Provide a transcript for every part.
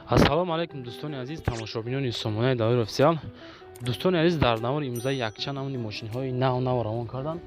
Ассалому алайкум, дӯстони азиз, тамошобинони сомонаи Давир Офисиал. Дӯстони азиз, дар навори имрӯза якчанд намуди мошинҳои нав нав равон карданд,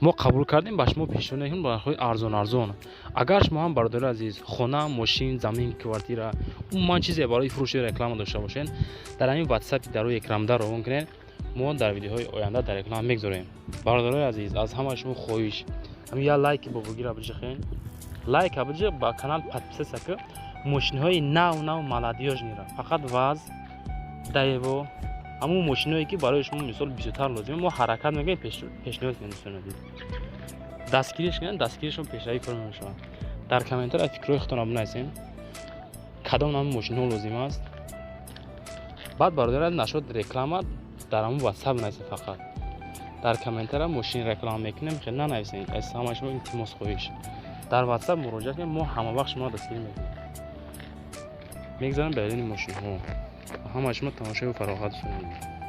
мо қабул кардем, ба шумо пешниҳод мекунем ба нархҳои арзон арзон. Агар шумо ҳам, бародари азиз, хона, мошин, замин, квартира, умуман чизе барои фурӯши реклама дошта бошед, дар ҳамин ватсапи дар рӯи экранда равон кунед, мо дар видеоҳои оянда дар реклама мегузорем. Бародарои азиз, аз ҳамаи шумо хоҳиш, ҳамин як лайки бобогира биҷиқен, лайка биҷиқ, ба канал подписаться ки. Мошинҳои нав нав, молодёжный ра, фақат ВАЗ, Даево, ҳамун мошинҳое, ки барои шумо, мисол, бисёртар лозима, мо ҳаракат мекунем, пешниҳод кунем. Дӯстони азиз, дастгириш кунем, дастгиришон пешравӣ кор мешавад. Дар комментария фикрҳои худтонро бинависем, кадом намуди мошинҳо лозим аст. Баъд, бародари, нашод реклама дар ҳамун ватсап бинависем, фақат дар комментария «мошин реклама мекунем» хел нанависем. Аз ҳамаи шумо илтимос, хоҳиш, дар ватсап муроҷиат кунем, мо ҳама вақт шуморо дастгирӣ мекунем. Мегзарем ба эълони мошинҳо. Ҳамаи шумо тамошои фароғат, дӯстони азиз.